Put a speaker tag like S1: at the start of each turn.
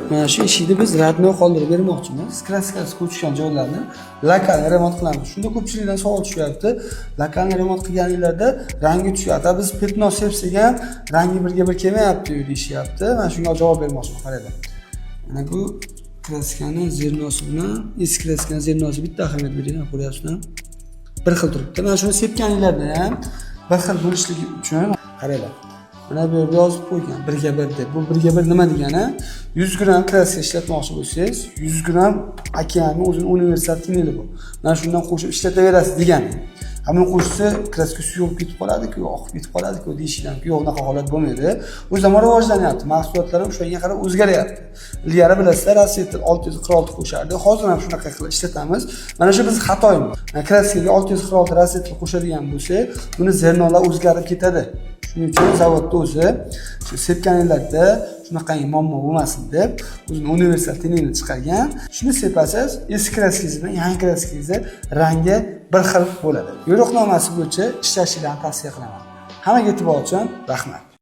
S1: Mana shu eshikni biz родной qoldirib bermoqchimiz. Краска si ko'chgan joylarni локальный remont qilamiz. Shunda ko'pchilikdan savol tushyapti. Локальный remont qilganinglarda rangi tushyapti. Biz пятно sepsak ham rangi birga bir kelmayapti deyishyapti. Mana shunga javob bermoqchiman, qaranglar. Mana bu краска ni зерно si bilan eski краска ni зерно si bitta, ahamiyat beringlar, ko'ryapsizlar? Bir xil turibdi. Mana shuni sepganinglarda ham bir xil bo'lishligi uchun, qaranglar. Mana bu yerda yozib qo'ygan 1:1 deb. Bu 1:1 nima degani? 100 gramm краска ishlatmoqchi bo'lsangiz, 100 gramm okeanni o'zini universal tineli bor. Mana shundan qo'shib ishlataverasiz degani. Ha, buni qo'shsa, краска suyulib ketib qoladi-ku, oqib ketib qoladi-ku deyishdan, yo'q, unaqa holat bo'lmaydi. U zamon rivojlanyapti, mahsulotlar ham o'shanga qarab o'zgaryapti. Ilgari, bilasizlar, Rossiyada 646 qo'shardi. Hozir ham shunaqa qilib ishlatamiz. Mana shu biz xatoyimiz. Краска ga 646 Rossiyada qo'shadigan bo'lsak, buni зерно lar o'zgarib ketadi. Shuning uchun zavodda o'zi shu sepganinglarda shunaqangi muammo bo'lmasin deb o'zini universal tinini chiqargan. Shuni sepasiz, eski краска ngiz bilan yangi краска ngizni rangi bir xil bo'ladi. Yo'riqnomasi bo'yicha ishlashinglarni tavsiya qilaman. Hammaga e'tibor uchun rahmat.